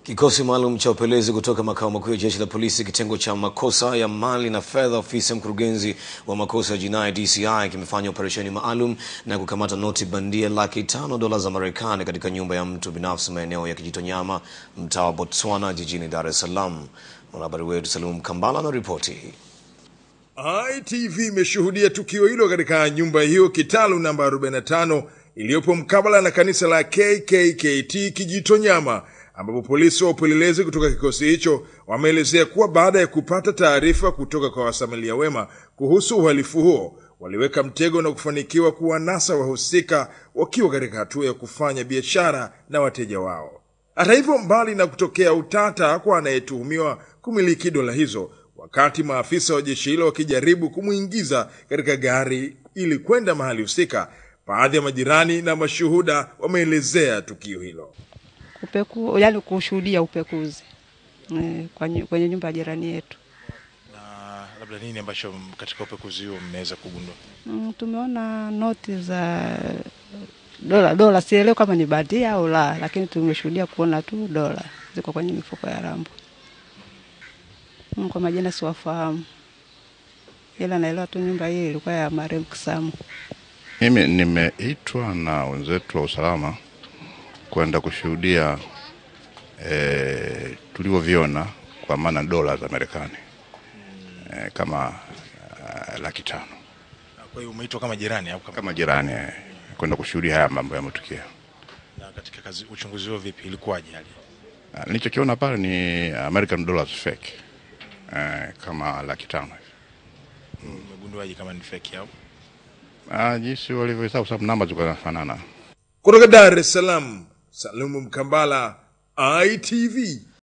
Kikosi maalum cha upelelezi kutoka makao makuu ya jeshi la polisi kitengo cha makosa ya mali na fedha, ofisi ya mkurugenzi wa makosa ya jinai DCI, kimefanya operesheni maalum na kukamata noti bandia $500,000 za Marekani katika nyumba ya mtu binafsi maeneo ya Kijitonyama, mtaa wa Botswana, jijini Dar es Salaam. Mwanahabari wetu Salum Kambala na ripoti. ITV imeshuhudia tukio hilo katika nyumba hiyo kitalu namba 45 iliyopo mkabala na kanisa la KKKT Kijitonyama, ambapo polisi wa upelelezi kutoka kikosi hicho wameelezea kuwa baada ya kupata taarifa kutoka kwa wasamaria wema kuhusu uhalifu huo, waliweka mtego na kufanikiwa kuwanasa wahusika wakiwa katika hatua ya kufanya biashara na wateja wao. Hata hivyo, mbali na kutokea utata kwa anayetuhumiwa kumiliki dola hizo, wakati maafisa wa jeshi hilo wakijaribu kumuingiza katika gari ili kwenda mahali husika, baadhi ya majirani na mashuhuda wameelezea tukio hilo. Upeku, yani kushuhudia upekuzi kwenye nyumba ya jirani yetu. Na labda nini ambacho katika upekuzi huo mmeweza kugundua? Tumeona noti za dola, sielewi kama ni bandia au la, lakini tumeshuhudia kuona tu dola ziko kwenye mifuko ya rambo. Kwa majina siwafahamu, ila naelewa tu nyumba hii ilikuwa ya marehemu Kisamu. Mimi nimeitwa na wenzetu wa usalama kwenda kushuhudia tulivyoviona, kwa maana dola za Marekani kama 500,000. Kwa hiyo umeitwa kama jirani au kama jirani kwenda kushuhudia haya mambo yametokea. Na katika kazi uchunguzi huo vipi, ilikuwaje hali? Nilichokiona pale ni American dollars fake kama 500,000. Umegunduaje kama ni fake au? Jinsi walivyohesabu, sababu namba zilikuwa zinafanana. Kutoka Dar es Salaam, Salumu Mkambala, ITV.